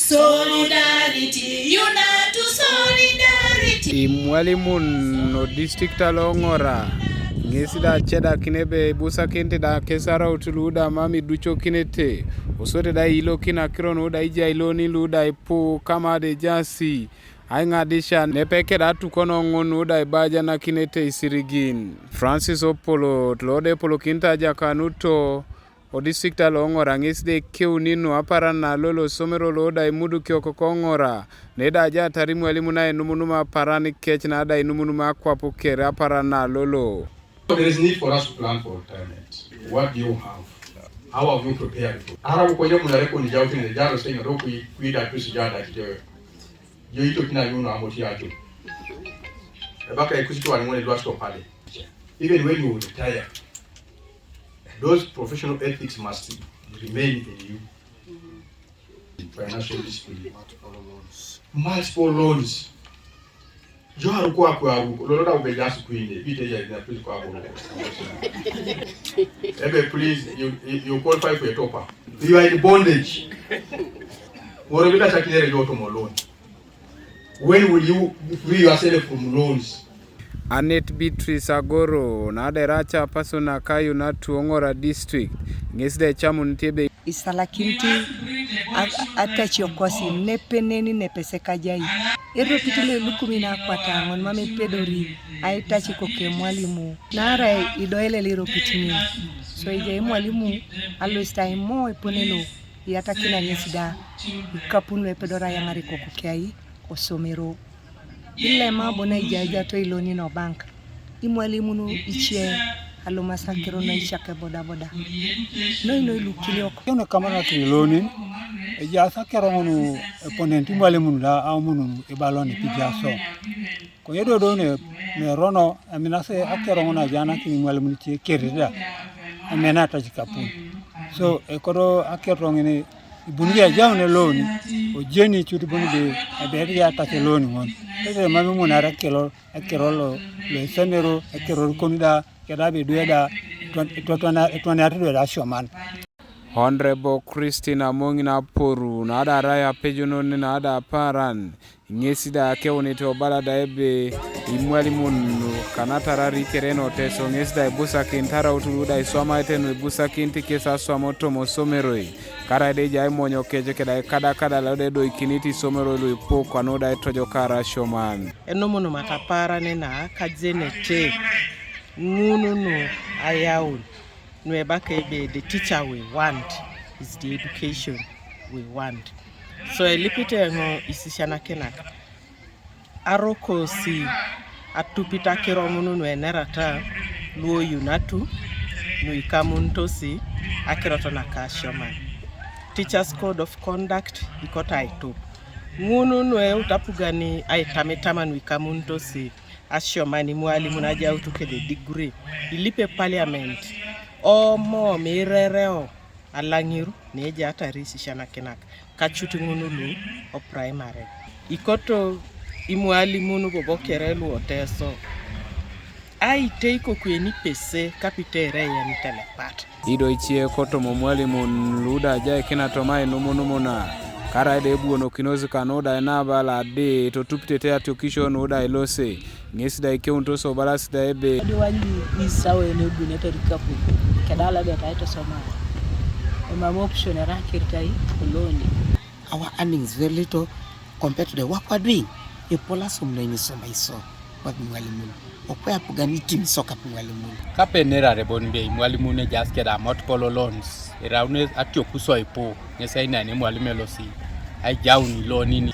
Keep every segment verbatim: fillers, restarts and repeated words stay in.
Solidarity, unite to solidarity. Imwalimun o district alo Ŋora ŋes da acedakin ebe ibusakinit da kes araut lu da mam iducokinete, osote da iilokin akiro nu da ijai loni lu da ipu kama da ejaasi aiŋadisha nepepe keda atukono ŋun nu da ibajanakinete isirigin. Francis Opolot lo da epolokinit ajakanuto o district alo Ŋora ŋes da ekeuni nu aparan na lolo osomero lo da imudukiok ko Ŋora, ne da ajatar imwalimun ainumunum aparan kec na da inumunum akwap kere aparan na lolo. There is need for us to plan for retirement. What do you have? How have you prepared for? Ara ko nyo muna reko ni jauti ne jaro sai na roku kui da tu sijada kijo. Yo ito kina yuno amo ti ajo. Ebaka ekusi tu ani mone lwa stop pale. Even when you retire, those professional ethics must remain in you. Financial discipline. Multiple loans. Yo aruko ako aruko. Lolo da ube jasu kuinde. Bite ya na pili kwa ako. Ebe, please, you, you you qualify for a topper. You are in bondage. Woro bila chakilere yoto mo loan. When will you free yourself from loans? Annet Beatrice Agoro, na da era chairperson na kayu na tuoŋora district, ŋes da ecamunit ebe isalakinit a- atacio kosi nepeneni nepese kajai. Eropit lo elukumin akwata ŋon mam epedori aitaci koke emwalimu. Naarai idoilel eropit ŋin, so ejai emwalimu alosit aimo epone lo iyatakina ŋes da ikapun lu epedori ayaŋar ikoku kiyai osomero. Ilema bon ejaijato ilonin o bank, imwalimun ice alumas akiro naicak ebodaboda. Noi noi lukiliok. Kene kamanakin ilonin, ejaas akiro ŋun eponenit imwalimun da aomunun ibalon ipijaso. Konye dodo ne, ne erono eminasi akiro ŋun ajanakin imwalimun ice kerita da emena atacikapun. So ekoto akiro ŋin ibuni ejaun elooni, ojeni cut ibuni ebe ebeit atac elooni ŋon. Tetere mam imunar ekilo, ekiro lo, lo esomero, ekiro kon da, keda ebe idwe da etwan- etwatwana- etwaniata idwe da asioman. Honorable Christine Amoŋin Aporu, na da arai apejonon na da apaaran, ŋes da akeunit obala da ebe imwalimun kanatarari kere nu Oteso, ŋes da ibusakinit araut lu da iswamaete nu ibusakinit kes aswam otoma osomeroi, karaida ejai aimonyo kec keda ikadakada lo da edoikinit isomeroi lu ipu kanu da itojokar asioman. Enumunumata apaaran na kajenete ŋun nu ayaun. Nu ebaka ebe the teacher we want is the education we want. So elipit eoŋ isisianakinak arokosi atupit akiro ŋun nu enerata lu oyunatu nu ikamunitosi akirot naka asioman. Teachers Code of Conduct ikoto aitup. Ŋun nu eut apugan aitamitama nu ikamunitosi asioman imwalimun ajaut kede degree, ilipe parliament, omom irereo alaŋir ne ejaatar isisianakinak kacut ŋun lu o primary. Ikoto imwalimun bobo kere lu Oteso aitei kokwe nipese kapite ere yenitelepat. Ido ice kotoma imwalimun lu da ajaikina toma ainumunumuna, karaida ebuonokinosi kanu da inabala adi totupitete atiokisio nu da ilose, ŋes da ikeunitos obalas da ebe. Adi wali isao ene ebunete rikapu, kedala beta aitosoma, emam option era akiritai koloni. Our earnings very little compared to the work we're doing. Epol asom lo inisoma iso, kwapi imwalimun. Okwe apugan itim iso kwapi imwalimun. Kape nerare bon be imwalimun ejaas keda multiple loans. Eraun atiok iso ipu, ŋes ainani imwalimu elosi aijaun ilonin.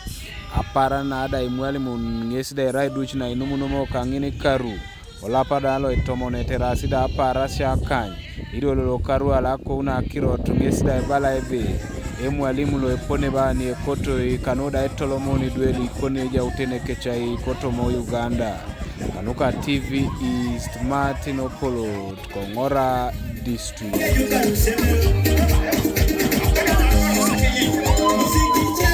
Apaaran na da imwalimun ŋes da erai duc na inumunumo kaŋin karu. Olapa da lo itomon eterasi da apaarasia akany, ido lolo karu alakou na akirot ŋes da ebala ebe, emwalimu lo epone bani ekotoi kanu da etolomon idwe lu ikoni ejautene kec ai kotoma Uganda. Kanuka T V East, Martin Opolot, ko Ŋora District.